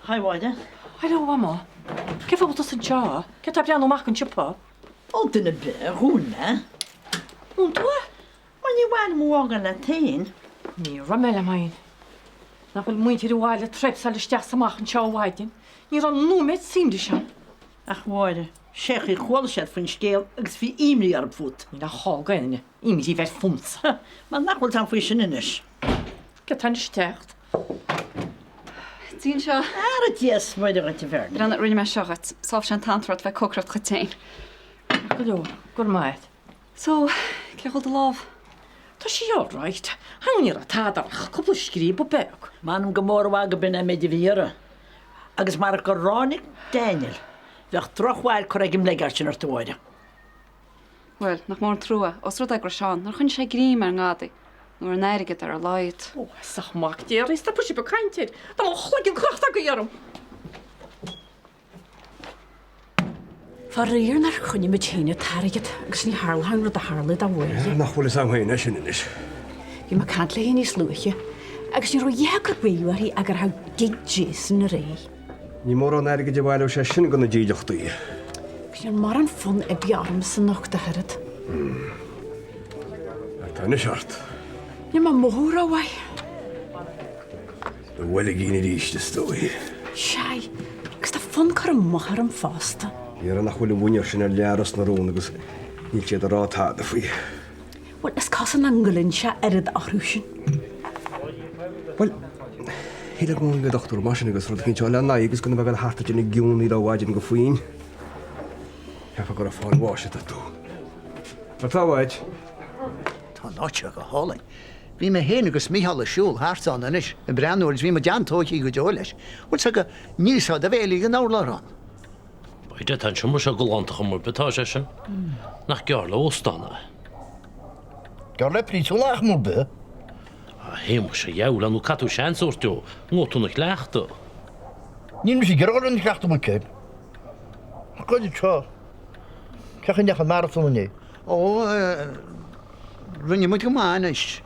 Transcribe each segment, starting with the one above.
Hi, a Mháire. Hello, a Mhamó. Cén fáth a bhfuil tusa anseo? Cé atá ag breathnú amach an siopa? Ó, duine ar bith, dhún mé. Dhún tú é? Mar ní mhaith liom thú a fhágáil leat féin. Ní raibh mé le m'aghaidh. Nach bhfuil muintir an bhaile ag treabhsáil isteach 's amach anseo ó mhaidin. Ní raibh nóiméad suaimhnis ann. Ach, a Mháire, sé chaoi chuala siad faoin scéal agus bhí imní orthu fút. Níl a chall ag aon duine imní bheith fúmsa. Mar nach bhfuil 'fhios a'm faoi sin anois. Cé atá anois ag teacht? Dia anseo. Ara Dia is Muire dhuit a Bhernie. Breathnaigh, rinne mé seo dhuit. Sábhálfaidh sé an t-antró ort bheith ag cócaireacht dhuit féin. Maith go leor, go raibh maith agat. So, cén chaoi bhfuil do lámh? Tá sí alright. Hang ní raibh tada ach cúpla scríobadh beag. M'anam go mór mhaith go b'in é an méid a bhí uirthi. Agus marach gur ráinig Daniel, bheadh drochbhail curtha ag an mbleagueard sin ort a Mháire. Bhuel, nach mór an trua, ós rud é go raibh Seán, nár choinnigh sé greim ar an ngadaí, nó ar an airgead ar a laghad. Ó, feasach mac Dé, stopfaidh sibh ag caint air. Tá mo chloigeann crochta agaibh orm. Faraor nár choinnigh muid féin an t-airgead agus ní tharlódh an rud a tharla dá bharr. Nach bhfuil fhios a'm féin é sin anois. Bhí mé ag caint léi níos luaithe agus ní raibh a dhath ag cur baoth uirthi ach gur thug gig Jason aréir. Ní mórán airgid a bhaileodh sé sin go na dílleachtaí. Agus níl mórán fonn ar bith ormsa anocht ach oiread. Cad tá anois ort? Níl mé ag mothú rómhaith. Do bhoilgín arís, is dóigh. Sea, agus tá fonn cur amach orm fosta. Déarfainn nach bhfuil an mhuintir sin ar leath Ros na Rún agus níl siad ag rá tada faoi. Bhuel, is cosúil nach ngoilleann sé oiread orthu sin. Bhuel, shílfeá go ngabhfaí go dochtúir mar sin agus rud eicínt a fháil lena aghaidh agus gan a bheith ag dul thart ag déanamh giúnaí ó mhaidin go faoin. Cheapfá gur ag fáil bháis atá tú. Mar tá uait. Tá an áit seo go hálainn. Bhí mé féin agus Mícheál ag siúl thart ann anois ag breathnú agus bhí muid an-tógtha go deo leis. Bhfuil 's agat, níosfá do bhéilí ag an urlár ann. B'fhéidir, tá an seomra seo galánta chuma ar bith atá sé sin. Nach gearr le óstán é? Gearr le príosún chuma ar bith. A Shéamais, a dheabhail, nó caithfidh tú seans a thabhairt dó, an ngabhfaidh tú ina chleachtadh. Níl mise ag iarraidh dul ina chleachtadh muice. Goid seo. Cén chaoi a ndeachaigh an maratón inné? Ó, rinne muid go maith anois.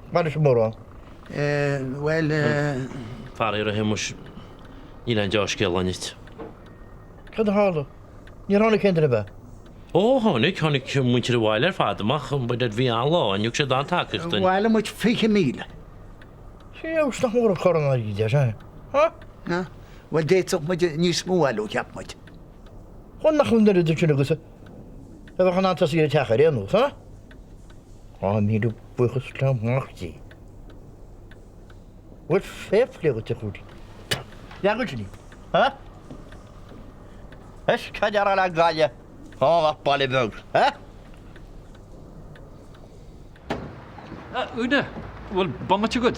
Mar is mórán. Bhuel. Faraor, a Shéamais, níl aon deá-scéal againn duit. Cad a tharla? Níor tháinig aon duine, ab ea? Ó, tháinig, tháinig muintir an bhaile ar fad amach, but bhí an-lá ann, thug siad an-tacaíocht dúinn. Bhailigh muid 20,000. Sea, agus nach mór an cor an airgid é sin, ha? Bhuel, d'fhéadfadh muid níos mó a bhailiú, cheap muid. Bhuel, nach bhfuil an oiread sin agat a bheadh in ann tosaí ar an teach ar aon nós, ha? Á, míle buíochas le Mac Dé. Bhuel, fair play dhuit, a Chúitín. Lean dhuit sin í, ha? Is cad a rá le Gaillimh, á, nach baile beag, ha? A Úna, bhfuil bomaite agat?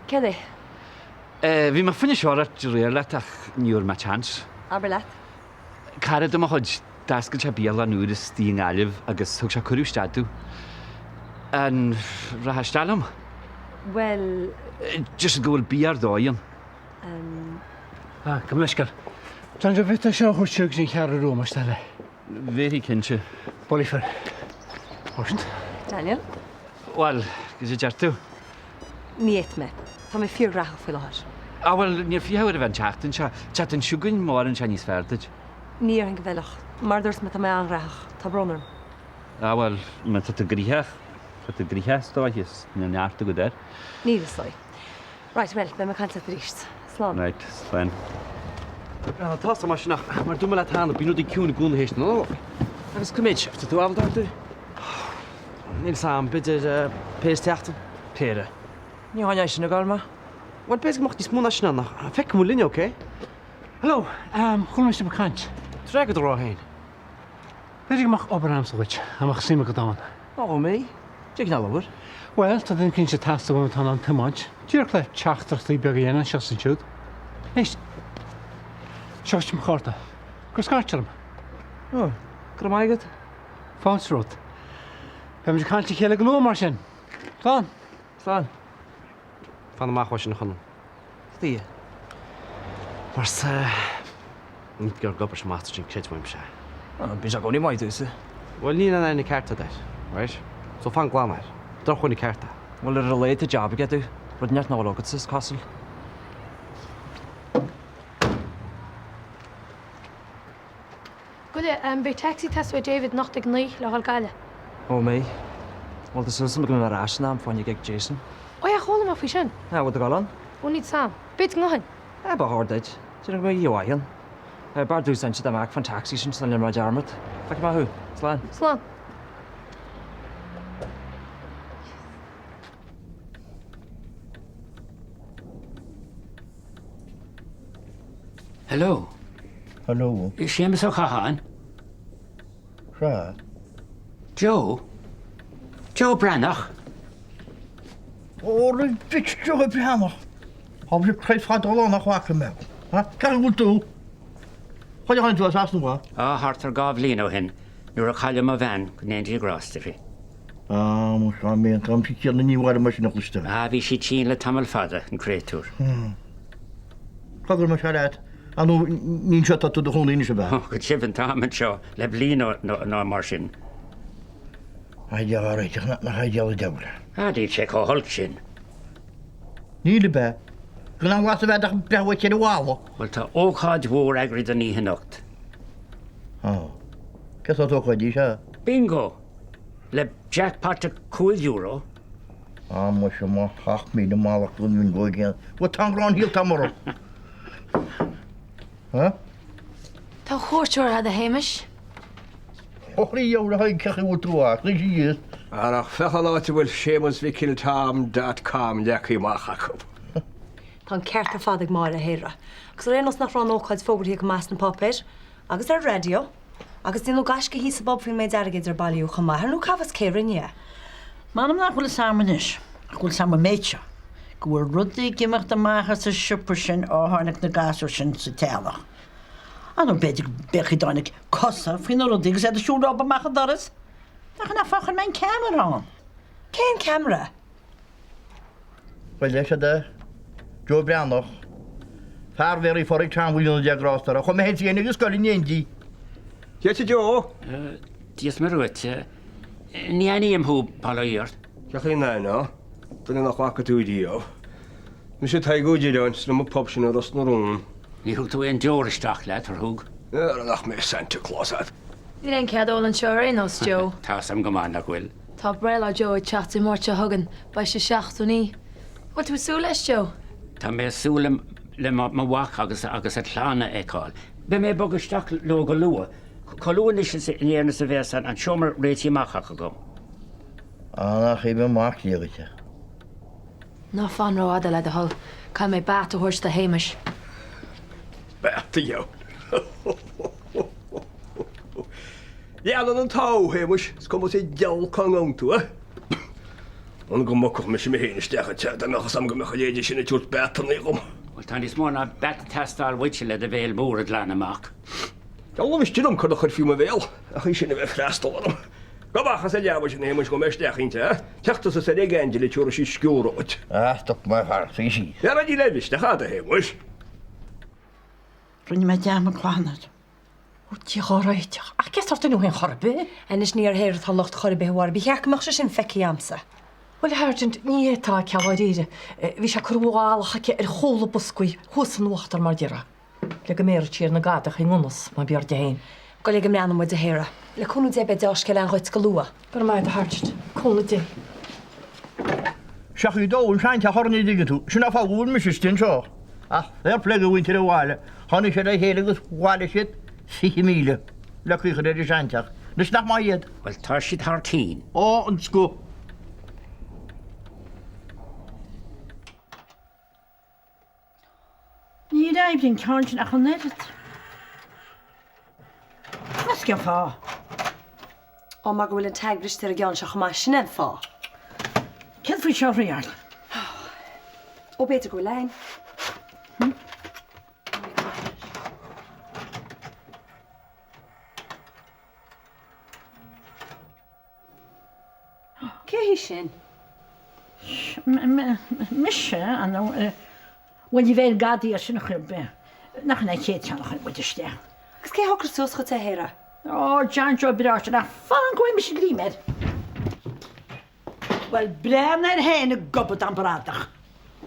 Céard é? Bhí mé fá choinne seo a ráit aréir leat ach ní fhuair mé chance. Abair leat. Cara de mo chuid, d'oscail sé bialann úr istigh i nGaillimh agus thug sé cuireadh isteach domh. An rachfá isteach liom? Bhuel. Deir siad go bhfuil bia ar dóigh ann. Em. Ah, gabh mo leithscéal. Daniel, an bhféadfá seo a thabhairt siar go dtí an Cheathrú Rua, más toil é. Bhéarfaidh cinnte. Buailfear. Ort. Daniel? Bhuel, cad a deir tú? Ní fhéadfaidh mé. Tá mé fíorghnóthach faoi láthair. Ah bhuel, níl fiacha air a bheith an tseachtain seo. Tseachtain seo chugainn má oireann sé níos fearr duit. Ní dhéarfainn go bhfeilfeadh. Mar a dúirt mé, tá mé an-ghnóthach. Tá brón orm. Ah bhuel, má tá tú gnoitheach, tá tú gnoitheach is dóiche, is níl neart agat air. Níl, is dóigh. Right, bhuel, beidh mé ag caint leat arís. Slán. Right, slán. Tá sa mar sin ach mar dúirt mé leat cheana, bíonn rudaí ciúin i gcónaí théis na Nollag. Agus cá mhéad shift tá tú ábalta a oibriú? Níl 's a'm, b'fhéidir péire sa tseachtain. Péire? Ní tháinig é sin ag gabháil maith. Bhuel, b'fhéidir go mbeadh níos mó ná sin ann ach feicfidh muid linn, ok? Hello, chuala mé sibh ag caint. D'fhreagair do rá féin. B'fhéidir go mbeadh obair a'msa dhuit, dá mbeadh suim agat ann. Ó, mé? Cén cineál obair? Bhuel, tá duine eicínt ag teastáil uaim atá in ann tiomáint. Díreach le teachtaireachtaí beaga a dhéanamh anseo is ansiúd. Éist! Seo dhuit mo chárta. Cuir scairt orm. Ó, go raibh maith agat. Fáilte romhat. Beimid ag caint le chéile go luath mar sin. Slán! Slán. Fan amach uaidh sin, a Chonaill. Dia. Mar sa... Ní gur obair sé maith sin creid uaimse. Bíonn sé i gcónaí maith duitse. Bhuel níl an aithne ceart agat air, right? So fan glan air. Drochdhuine ceart é. Bhuel ar a laghad tá jab aige domh, rud inteacht nach bhfuil agatsa, is cosúil. Máire, beidh taxi ag teastáil ó David anocht ag 9 le dhul Gaillimh. Ó mbeidh? Bhuel, tá súil agam go mbeidh mé ar ais in am fá choinne gig Jason. Ó yeah, chuala mé faoi sin. Ah, bhfuil tú ag dul ann? Ó níl 's a'm. B'fhéidir go ngabhfainn. Eh, ba chóir duit. Déarfainn go mbeidh oíche mhaith ann. Eh, b'fhearr domhsa inse dá mbeadh fán taxi sin san liom dearmad. Feicfidh mé thú. Slán. Slán. Hello. Hello. Séamus Ó Catháin? Sea. Joe? Joe Breathnach? Ó, duit Joe Breathnach. Tá sé creid fada ó lá nach bhfaca mé. Ha? Cén chaoi a bhfuil tú? Cá fhad a tháinig tú as Sasana uaidh? Á, thart ar dha bhliain ó shin, nuair a cailleadh mo bhean, go ndéana Dia grásta uirthi. Á, muise, an mbíonn an t-am céanna ní mhairim mar sin a chloistear. Á, bhí sí tinn le tamall fada, an créatúr. Cá gcuir mé seo leat? Á, nó ní anseo atá tú i do chónaí anois, ab ea? Ó, go deimhin, táim anseo le bliain nó mar sin. A Dhia ár réiteach, nach é diabhal an diabhal é. Á, níl sé chomh holc sin. Níl, ab ea? Gan aon bhlas a bheith ach breith uait ar an bhalla. Bhuel, tá ócáid mhór eagraithe don oíche anocht. Á, cén sórt ócáid í seo? Bingo! Le jackpot de €5. Á, muise, mo sheacht míle mallacht don bhingo again. Bhuel, tá an ghráin shaolta agam orthu. Ha? Tá cuairteoir a'd, a Shéamais. Ó, a dheabhail, a Thaidhg, cén chaoi a bhfuil tú, a chroí síos. Ach féach an áit a bhfuil Séamus Mhicil Tom dot com leagtha amach acu. Tá an ceart ar fad ag Máire, a Shéara. Agus ar aon nós nach raibh an ócáid fógraithe go maith sna páipéir? Agus ar an raidió? Agus déanadh gaisce thíos sa bpub faoin méid airgid ar bailíodh chomh maith, ar ndú cá bhfios cé rinne é? M'anam nach bhfuil fhios a'm anois, ach go bhfuil fhios a'm an méid seo, go bhfuil rudaí ag imeacht amach as an siopa sin ó tháinig na gasúir sin sa teaghlach. Á nó b'fhéidir go b'é a dtáinig cosa faoi na rudaí agus iad ag siúl leo amach an doras. Nach in é an fáth a chuir mé an ceamara ann? Cén ceamara? Bhuel, leis é Joe Breathnach, fear Mhéaraí Phádraig Tom go ndéana Dia grásta air, chuaigh mé féin ag an scoil in éindí. Dia duit a Joe. Dia is Muire dhuit. Ní aithním thú, bail ó Dhia ort. Cén chaoi nach n-aithneofá duine nach bhfaca tú riamh. Mise Tadhg Ó Direáin, is liom an pub sin i Ros na Rún. Ní thug tú aon deoir isteach leat, ar thug? Ara nach mé Santa Claus a'd. Níl aon cead óil anseo ar aon nós, Joe. Tá's a'm go maith nach bhfuil. Tá breithlá Joe ag teacht Dé Máirt seo chugainn. Beidh sé 79. Bhfuil tú ag súil leis, Joe? Tá mé ag súil le mo mhac agus agus a chlann a fheiceáil. Beidh mé ag bogadh isteach leo go luath. Chomh luath anois in Éirinn is a bheas an seomra réitithe amach agam. Á, nach aoibhinn mac Dé dhuit é. Ná fan rófhada, le do thoil. Caithfidh mé bat a thabhairt do Shéamais. Bat a dheabhail. Leanann an t-ádh, a Shéamais, is cuma sa diabhal cá ngabhann tú, eh? An go mbogfadh mise mé féin isteach an teach dá mbeadh fhios a'm go mbeadh a leithéid sin ag tabhairt batanna dhom. Bhuel, tá níos mó ná bat ag teastáil uaitse le do bhéal mór a ghlanadh amach. Deabhal a mhiste liom cad a chuirfí i mo bhéal, ach í sin a bheith ag freastal orm. Gabh amach as an leaba sin, a Shéamais, gabhfaidh mé isteach inti, eh? Teacht tusa soir ag Angela, tabharfaidh sí sciúradh dhuit. Ah, stop mé, a fear, suigh síos. Ara níl aon mhisteach a'd, a Shéamais. Rinne mé dearmad glan air. Ó Dia dhár réiteach, ach cén sórt duine thú féin chor ar bith? Anois ní ar Shéara atá an locht chor ar bith, a Mháire, ba cheart go mbeadh sé sin feicthe a'msa. Bhuel, a Shéirgint, ní fhéadfá a cheal dáiríre. Bhí sé curtha i bhfalach aici ar chúl an boscaí, thuas in uachtar mar déarfá, le go mbéarfadh sí ar na gadaithe i ngan fhios, mar b'fhearr di féin. Go le go mbreathnóidh muid, a Shéara. Le cúnamh Dé beidh deá-scéal ann dhuit go luath. Go raibh maith agat, a Shéirgint. Cúnamh Dé. Seach í dó an seanteach orainn a dtuigeann tú, sin an fáth go bhfuil mise istigh anseo. Ach fair play do mhuintir an bhaile, tháinig siad le chéile agus bhailigh siad 20,000 le caoi a chur ar an seanteach. Anois nach maith iad? Bhuel, tá siad thar cinn. Ó, an scoth. Níor oibrigh an ceann sin ach an oiread. Meas cén fáth? Ó, mar go bhfuil an tag briste ar an gceann seo chomh maith, sin é an fáth. Céard faoi seo, Riail? Ó, b'fhéidir go bhfuil ann. Cé hí sin? Mise, ar ndóigh. Bhuel, ní bheidh an gadaí as sin chor ar bith. Nach in é an chéad cheann a chuir muid isteach? Agus cé a shocraigh suas dhuit é, a Shéara? Ó, John Joe breá sin, ach fan go bhfaighidh mise greim air. Bhuel, breathnaigh air féin ag gobadh an bradach.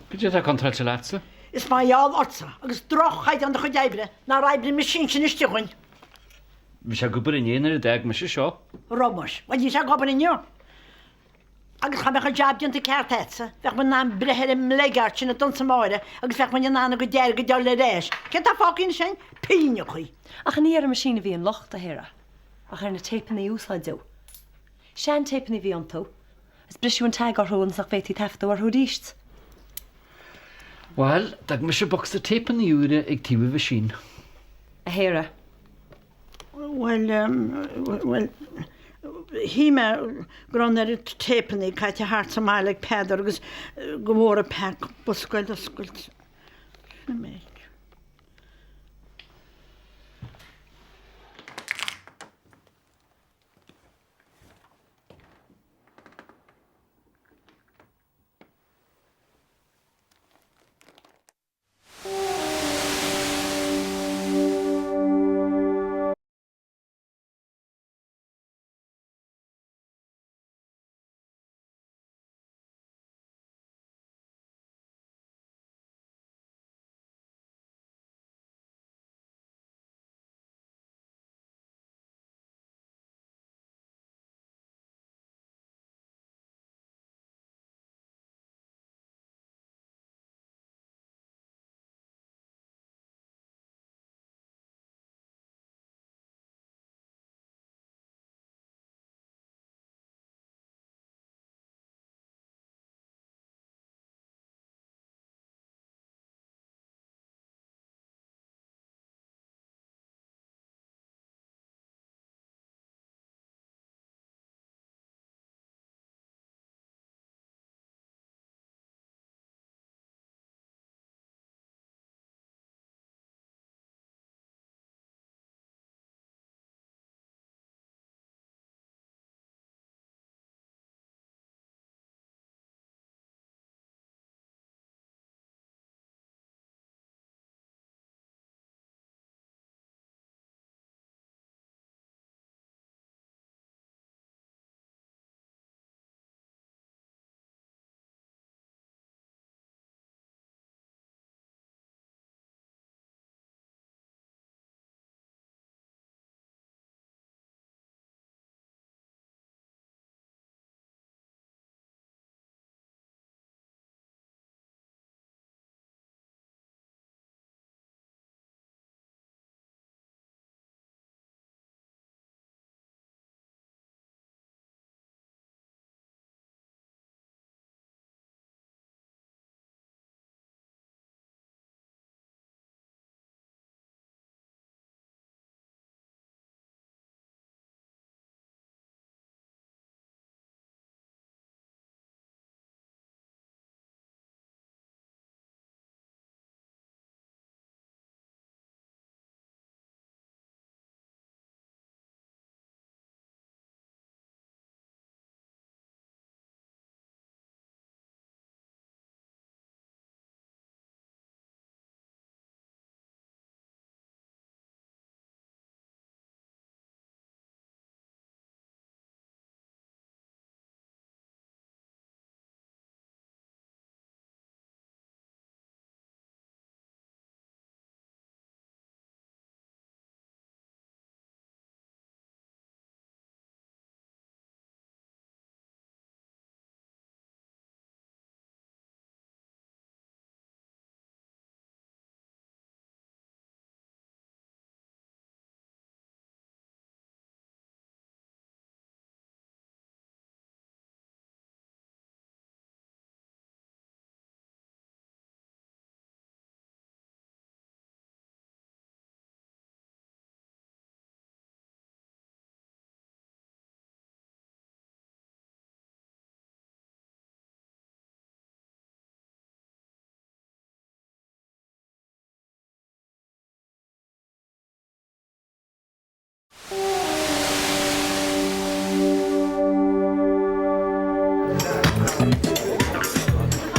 Cad é atá contráilte leatsa? Is mar gheall ortsa agus droch-chaighdeán do chuid oibre nár oibrigh an meaisín sin istigh againn. Bhí sé ag obair inné nuair a d'fhág mise seo. Raibh muis. Bhuel, níl sé ag obair inniu. Agus cha mbeadh an jab déanta ceart a'dsa, bheadh muid in ann breith ar an mbleaguard sin a d'ionsaigh Máire agus bheadh muid in ann a gcuid airgid a fháil ar ais. Céard tá fágtha ansin? Pingneachaí. Ach ní ar an machine a bhí an locht, a Shéara, ach ar na téipeanna a úsáideadh. Sean-téipeanna a bhí iontu, agus briseadh an tag orthu ionas nach bhféadfaí taifeadadh orthu arís. Bhail, d'fhág mise bocsa téipeanna úra ag taobh an machine. A Shéara. Bhuel, bhuel, shíl mé go raibh an oiread téipeanna caite thart sa mbaile ag Peadar agus go bhfuair Peck bosca le oscailt. Sin an méid.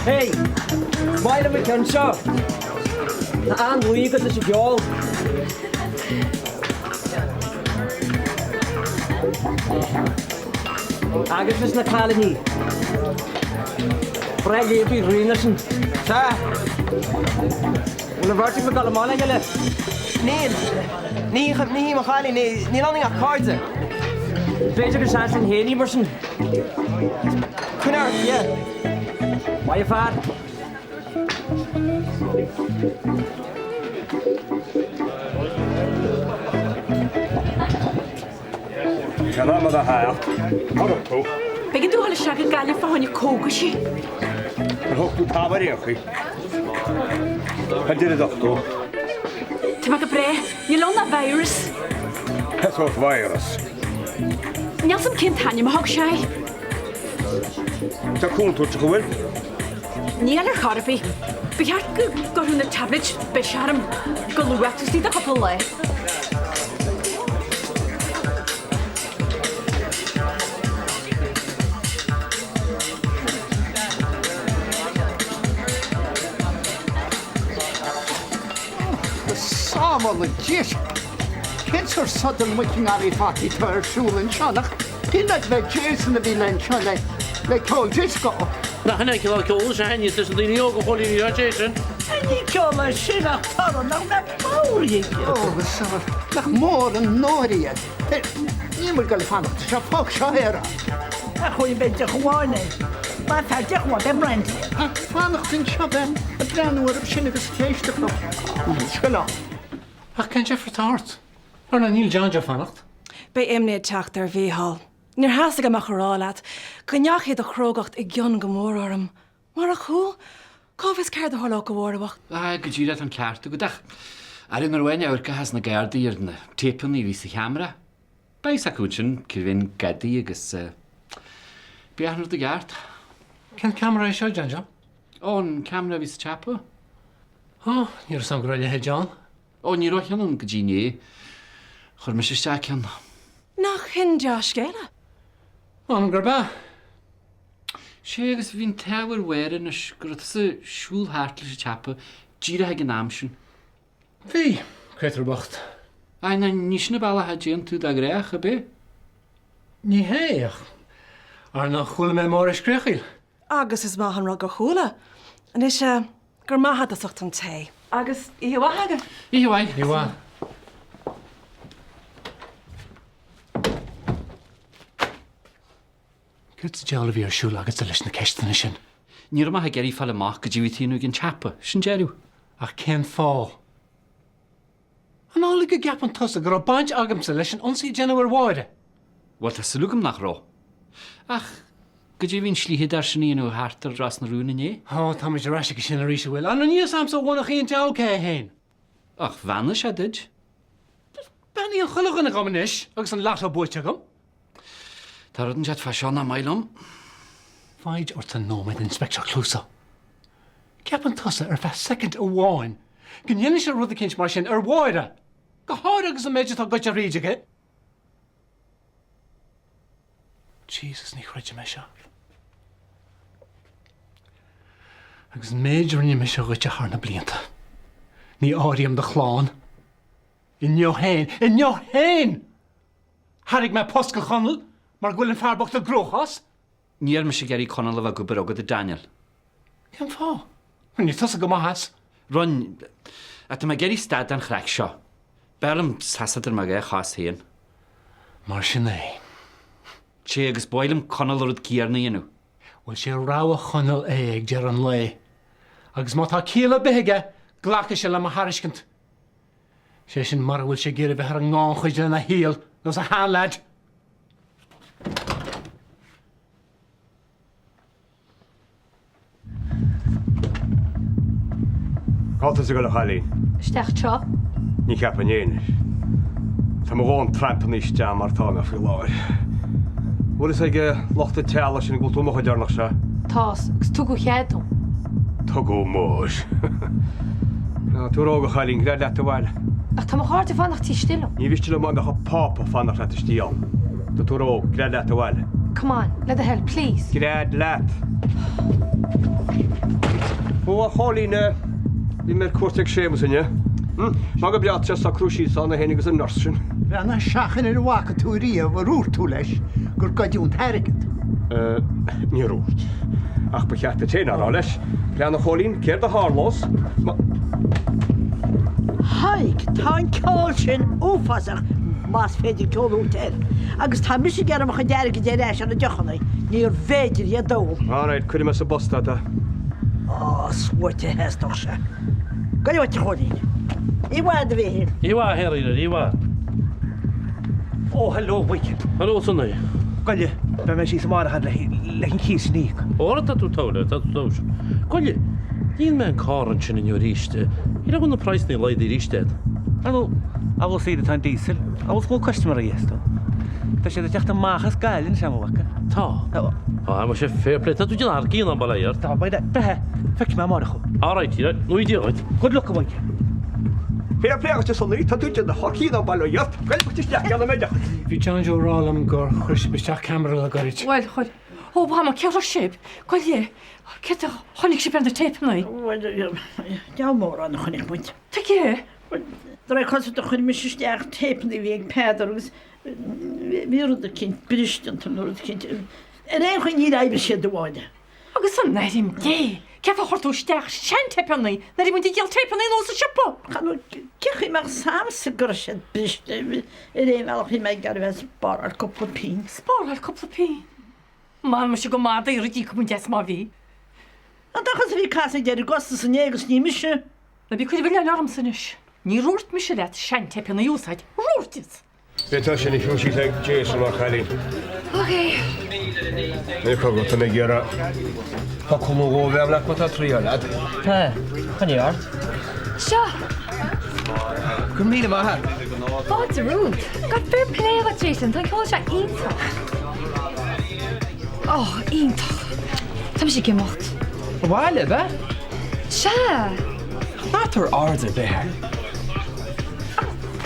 Hey! Is maith liom an ceann seo! Tá an-luí agat leis an gceol. Agus leis na cailíní. Breá léibí rian sin. Sea. Bhfuil an bheirt ag dul amach le chéile? Níl. Ní ní hí mo chailín, níl ionainn ach cairde. B'fhéidir gur seans linn féin í mar sin. Coinnigh ort, yeah. Maith an fear. Cén am a bheith theacht? Cá raibh tú? B'éigean domh dul isteach go Gaillimh fá choinne cógaisí. Ar thóg tú tamall ar aon chaoi? Cad deir an dochtúir? Tá mé go breá. Níl ann ach virus. Cén sórt virus? Níl 's a'm cén t-ainm a thug sé air. Tá contúirteach, an bhfuil? Níl ar chor ar bith. Ba cheart go gcuirfeadh na taibléid biseach orm go luath, taobh istigh de chúpla lá. Go sábhála Dia sinn! Cén sórt sodar muic i ngarraí fataí atá ar siúl anseo? Nach Shíl mé go mb'é Jason a bhí le anseo le le ceol dioscó. Nach in é an cineál ceoil is a thaitníos leis na daoine óga, a Chóilín, ní Jason. Ní ceol é sin ach torann nach mbeadh bodhar aige. Ó, go sámh, nach mór an náire iad. Níl muid ag dul a fanacht anseo, fág seo é a rá. Ach chuaigh beidh deoch amháin air. Má fear deoch amháin, beidh brandy air. Fanacht anseo, bheith ag breathnú orthu sin agus ag éisteacht leo. Níl scoil ann. Ach cén deifir atá ort? Ar ndóigh, níl John Joe ag fanacht. Beidh imní ag teacht ar Mhícheál. Níor theastaigh uaim ach a rá leat go ndeachaigh do chrógacht i gcion go mór orm. Murach thú, cá bhfios céard a tharlódh do Mháire bhocht. Aye, go díreach, tá an ceart agat ach aire nuair a bhain amharc as na Gardaí ar na téipeanna a bhí sa cheamara. Beidh fhios acu ansin cé bhí an gadaí agus beidh achan rud i gceart. Cén ceamara é seo, John Joe? Ó, an ceamara a bhí sa tsiopa. Ó, ní raibh fhios agam go raibh a leithéid ann. Ó, ní raibh ceann ann go dtí inné. Chuir mise isteach ceann. Nach shin dea-scéala? M'anam gurb ea. Sé agus bhí an t-ádh ar Mháire anois go raibh tusa ag siúl thart leis an tsiopa díreach ag an am sin. Bhí, créatúr bocht. Aye, ná ní sin an bealach a dtéann tú de ghnáth, ab é? Ní hé, ach ar ndóigh chuala mé Máire ag scréachaíl. Agus is maith an rud gur chuala. Anois, go raibh maith agat as ucht an tae. Agus oíche mhaith agaibh. Oíche mhaith. Oíche mhaith. Céard sa diabhal a bhí ar siúl agatsa leis na ceisteanna sin? Ní raibh mé ag iarraidh fáil amach goidé a bhí taobh thiar den tsiopa, sin deireadh. Ach cén fáth? An amhlaidh go gceapann tusa go raibh baint agamsa leis an ionsaí a déanadh ar Mháire? Bhuel, tá súil agam nach raibh. Ach goidé a bhí an slítheadóir sin a dhéanamh thart ar Ros na Rún inné? Ó, táimid ar ais aige sin arís, an bhfuil? An níl fhios a'msa ó bhunadh an diabhal cé é fhéin. Ach bheannaigh sé duit. Beannaíonn chuile dhuine dhom anois agus an lotto buaite agam. Tá rud inteacht fá seo nach maith liom. Foighid ort nóiméad, Inspector Clouseau. Ceapann tusa ar feadh soicind amháin go ndéanfainnse rud eicínt mar sin ar Mháire, go háirithe agus an méid atá goite thríd aici? Jesus, ní chreidim é seo. Agus an méid a rinne mise dhuitse thar na blianta. Ní áirím do chlann. Inniu féin, inniu féin! Thairg mé post do Chonall mar go bhfuil an fear bocht i gcruachás. Níl mise ag iarraidh Conall a bheith ag obair agat, a Daniel. Cén fáth? Rinne tusa go maith as. Rinne, ach tá mé ag iarraidh stad den chraic seo. B'fhearr liom seasamh ar mo dhá chos féin. Mar sin é. Sé agus ba mhaith liom Conall an rud céanna a dhéanamh. Bhuel, sé rogha Chonaill é ag deireadh an lae. Agus má tá ciall ar bith aige, glacfaidh sé le mo thairiscint. Sé sin mura bhfuil sé ag iarraidh bheith ar an ngannchuid lena shaol, nós a sheanleaid! Cá bhfuil tusa ag dul a chailín? Isteach anseo. Ní cheapfainn é anois. Tá mo dhóthain trampanna isteach mar atá mé faoi láthair. Bhfuil fhios ag lucht an teaghlaigh sin go bhfuil tú amuigh an deireanach seo? Tá, agus tugadh cead dom. Tugadh muis. Tá tú róg a chailín, gread leat abhaile. Ach tá mo chairde ag fanacht taobh istigh liom. Ní mhiste liom dá mbeadh an Pápa ag fanacht leat istigh ann. Tá tú róg, gread leat abhaile. Come on, le do thoil, please. Gread leat. Ó, a Chóilín, bhí mé ar cuairt ag Séamus inniu. Má go breá tá sé socrú síos ann é féin agus an nurse sin. Bhean, seachain ar a bhfaca tú riamh ar dhúirt tú leis gur goideadh an t-airgead. Níor dhúirt. Ach ba cheart duit féin a rá leis. Plean a Chóilín, céard a tharlós má. Thaidhg, tá an ceol sin uafásach, más féidir ceol a thabhairt air. Agus tá mise ag iarraidh mo chuid airgid ar ais ar na deochanna. Níorbh fhéidir iad d'ól. All right, cuirfidh mé sa bpost é. Á, is uait a theastódh sé. Gabh uait, a Chóilín. Oíche mhaith, a Mhíchíl. Oíche mhaith, a Shéaraí, oíche mhaith. Ó, hello, Mhichael. Hello, Sonny. Goile, beidh mé síos amárach fhad le an cíos sin a íoc. Ó, tá tú togha le, tá tú togha sin. Goile, dhíol mé an carr ansin inniu arís. Shílfeá go bhfuil na praghsanna laghdaithe arís agat. Ar ndóigh, amhail is saor atá an diesel, amhail is go bhfuil custaiméirí astu. Tá siad ag teacht amach as Gaillimh anois, an bhfaca? Tá. Tá, muise, fair play. Tá tú ag déanamh thar cionn, an bail ó Dhia ort. Tá, beidh, beidh. Feicfidh mé amárach thú. All right, right. Ní Dia dhuit. Good luck, a Mhichael. Fair play agat, a Sonny. Tá tú ag déanamh thar cionn, an bail ó Dhia ort. Goile muid isteach, ceann na mbeidh. Bhí John Joe ag rá liom gur chuir sibh isteach ceamara le gairid. Bhuel, chuir. Ó, Mhama, cé raibh sibh? Goile, céard a chonaic sibh ar na téipeanna? Bhuel, deabhal mórán a chonaic muid. Tuige? Bhuel, de réir cosúlachta chuir mise isteach téipeanna a bhí ag Peadar agus bhí rud eicínt briste iontu nó rud eicínt. Ar aon chaoi níor oibrigh siad a Mháire. Agus in ainm Dé, cén fáth a chuir tú isteach seantéipeanna nuair a bhí muid ag díol téipeanna nua sa siopa? Chan fhuil, cén chaoi a mbeadh 's a'msa go raibh siad briste, ar aon bhealach bhí mé ag iarraidh bheith ag spáráil cúpla pingin. Spáráil cúpla pingin? M'anam muise go madaí a d'íocfadh muid as má bhí. An dócha is a bhí casadh ag deireadh gcostas inné agus ní mise. Ná bí ag cur an mhilleáin ormsa anois. Níor dhúirt mise leat seantéipeanna a úsáid, ar dhúirt? Bhí tá sin ag siúl ag Jason mar chailín. Ok. Ní cogadh, tá mé ag iarraidh focal nó dhó a bheith leat má tá triail agat. Tá, coinnigh ort. Seo. Go raibh míle maith agat. Fáilte romhat. God, fair play dhuit Jason, tá an ceol seo iontach. Oh, iontach. Tá mise ag imeacht. Abhaile, ab ea? Sea. Ná tabhair aird ar bith air.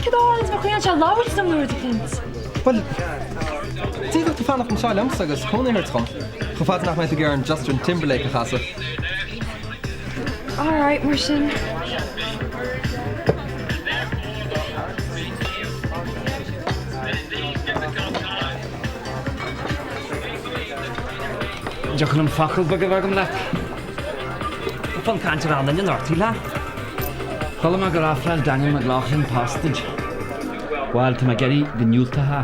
Céard a tharlaíonn má choinníonn sé labhairt liom nó rud eicínt? Bhuel, d'fhéadfadh tú fanacht anseo liomsa agus cónaí a thabhairt dhom, chomh fada nach mbeidh tú ag iarraidh an Justin Timberlake a chasadh. Alright, mar sin. An dtiocfadh liom focal beag a bheith agam leat? Fonn caint ar an duine nár shíl leat. Chuala mé gur ofráil Daniel McLaughlin post duit. Bhuel, tá mé ag iarraidh go ndiúltófá.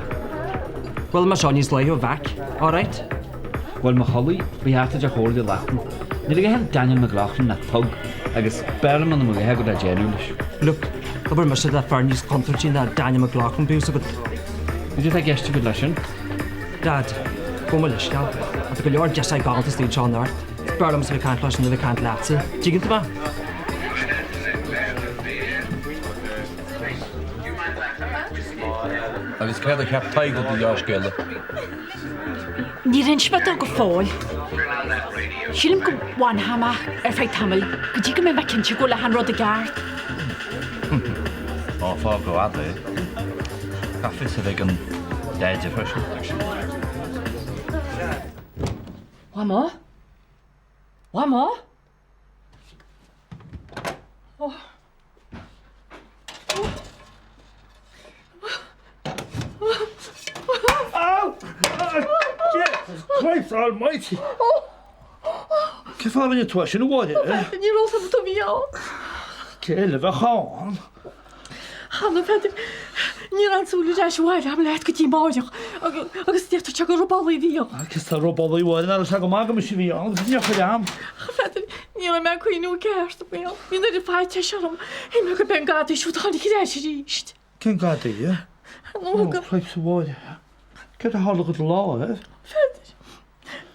Bhuel, mé seo níos luaithe ó Mhac, alright? Bhuel, mo chodladh, ba cheart duit a chomhairle a ghlacadh. Níl ag ithe Daniel McLaughlin ach tug, agus b'fhearr liom muna mbeadh agat le déanamh leis. Look, obair mise le fear níos contúirtí ná Daniel McLaughlin, bíodh a fhios agat. Cad é atá i gceist agat leis sin? Dad, gabh mo leithscéal, ach tá go leor deasach galánta istigh anseo anocht. Is b'fhearr liomsa bheith ag caint leis ná bheith ag caint leatsa. Dtuigeann tú mé? Agus céard a cheap Tadhg de dheá-scéala? Níor inis mé dó go fóill. Sílim go bhfanfaidh mé ar feadh tamaill go dtí go mbeidh mé cinnte go bhfuil achan rud i gceart. Ná fág rófhada é. Caithfidh fios a bheith ag an Deaide freisin. Mhamó? Mhamó? Oh. Ow! Christ almighty! Cén fáth a rinne tú é sin, a Mháire? Ní raibh a fhios agam a bhí ann. Cé eile a bheadh ann? Chana, Pheadair, níor fhan súil ar ais abhaile agam leat go dtí amáireach agus d'fhéadfadh sé gur robálaí a bhí ann. Agus tá robálaí amháin nach raibh sé go maith go mise a bhí ann agus ní chuir am. A Pheadair, ní raibh mé ag cuimhniú i gceart, bhuel, bhí an oiread faitíos orm, shíl mé gurb é an gadaí siúd a tháinig ar ais arís. Cén gadaí? Nó go. Ó, Christ a Mháire. Céard a tharla do do lámh? A Pheadair,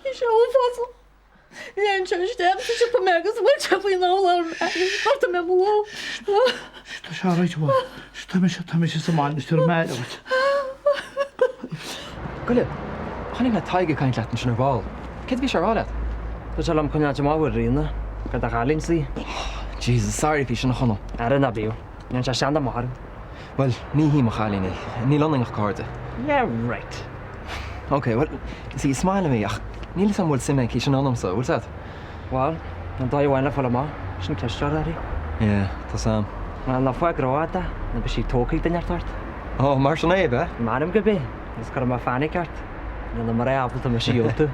bhí sé uafásach. Lean sé isteach sa siopa mé agus bhuail sé faoin urlár mé agus ghortaigh mé mo lámh. Tá sé alright a Mháire. Tá mise, tá mise sa mbaile, Mr. O'Malley dhuit. Goile, chonaic mé Tadhg ag caint leat ansin ar ball. Céard a bhí sé a rá leat? Dúirt sé liom coinneáil amach ó Ríona, gur do chailín í. Jesus, sorry faoi sin a Chonaill. Ara ná bíodh. Ní dhearna sé sean dá máthair. Bhuel, ní hí mo chailín í. Níl ionainn ach cairde. Yeah, right. Ok, bhuel, see, is maith liom í, ach níl 'fhios a'm bhfuil suim aici sin ionamsa, bhfuil 'fhios a'd? Bhuel, an dóigh amháin le fáil amach, sin ceist a chur uirthi. Yeah, tá 'fhios a'm. Bhuel, ná fág rófhada, nó beidh sí tógtha ag duine inteacht ort. Oh, mar sin é, ab ea? M'anam gurb é, agus cuirfidh mé fainic ort. Níl na mná ábalta mise a dhiúltú.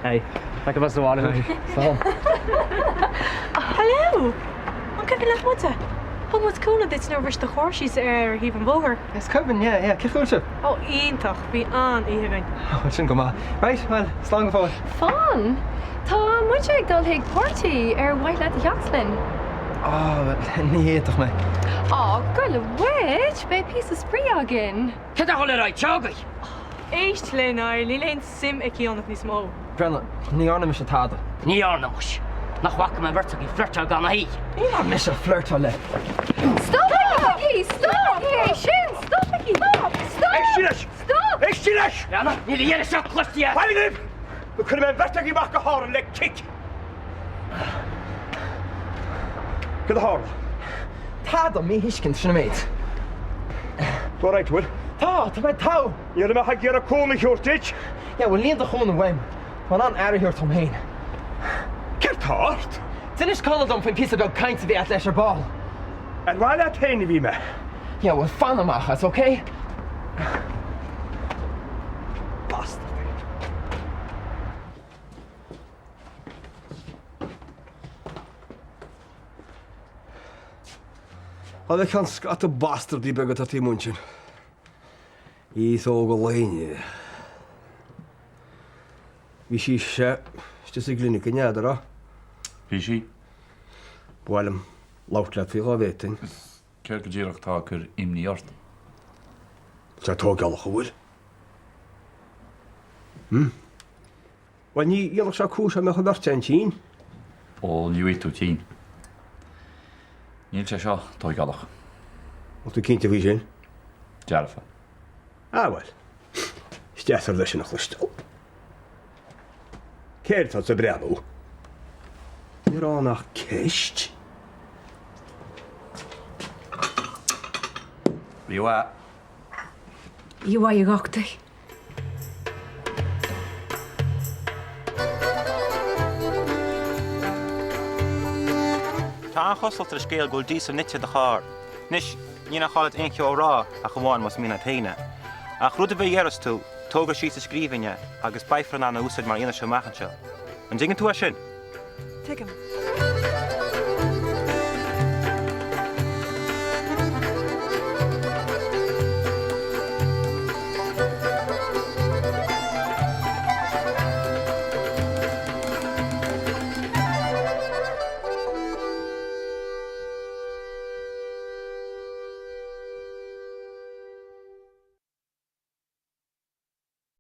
Hey, feicfidh mé sa bhaile thú. Slán. Hello! An cuimhin leat muide? Thug muid cúnamh duit nuair a bhris do charr síos ar thaobh an bhóthair. Is cuimhin, yeah, yeah. Cén chaoi a bhfuil sibh? Ó, iontach! Bhí an-oíche againn. Ó, sin go maith. Right, bhuel, slán go fóill. Fan! Tá muide ag dul chuig páirtí, ar mhaith leat a theacht linn? Ó, bhuel, ní fhéadfadh mé. Á, ghoile uait! Beidh píosa spraoi againn. Cad a dhul ar aghaidh seo agaibh? Éist léi, Niall, níl aon suim aici ionat níos mó. Bhreathnaigh, ní dhearna mise tada. Ní dhearna muis. Nach bhfaca mé an bheirt agaibh ag flirteáil gan a shuí. Ní dhearna mise flirteáil le. Stopaigí! Stop! É sin! Stopaigí! Stop! Stop! Éistigí leis! Stop! Éistigí leis! Bhreathnaigh, níl a dheireadh seo cloiste agat. Bail agaibh! Nó cuirfidh mé an bheirt agaibh amach go hÁrainn le cic! Cad a tharla? Tada, míthuiscint, sin an méid. Tú alright, bhfuil? Tá, tá mé togha! Ní raibh mé ach ag iarraidh cúnamh a thabhairt duit! Yeah, bhuel níl do chúnamh uaim. Tá mé in ann aire a thabhairt dom féin. Céard tá ort? D'inis Conall dom faoin píosa beag cainte a bhí agat leis ar ball. Ar mhaith leat féin a bhí mé. Yeah, bhuel fan amach as, ok? Bastard. Cá bhfeiceann scata bastardaí beaga atá taobh amuigh ansin. Aos óg an lae inniu. Bhí sí se istigh sa gclinic inné, an raibh? Bhí sí. Ba mhaith liom labhairt leat faoi dhá bhféadfainn. Céard go díreach atá ag cur imní ort? Tá sé tógálach, an bhfuil? Hm? Bhuel, ní dhéanfadh sé cúis dá mbeadh an bheirt againn tinn. Ó, ní bheidh tú tinn. Níl sé seo tógálach. Bhfuil tú cinnte faoi sin? Dearfa. Ah, bhuel. Is deas an rud é sin a chloisteáil. Céard atá ag breathnú? Ní raibh ann ach ceist. Bhí mhaith. Oíche mhaith, a dhochtúir. Tá an-chosúlacht ar an scéal go bhfuil díosal nite i do charr. Anois, ní nach gá duit aon cheo a rá ach amháin más mian leat féin é. Ach rud ar bith a dhéarfas tú, tóg é síos i scríbhinn é agus beifear in ann é a úsáid mar fhianaise amach anseo. An dtuigeann tú é sin? Tuigim.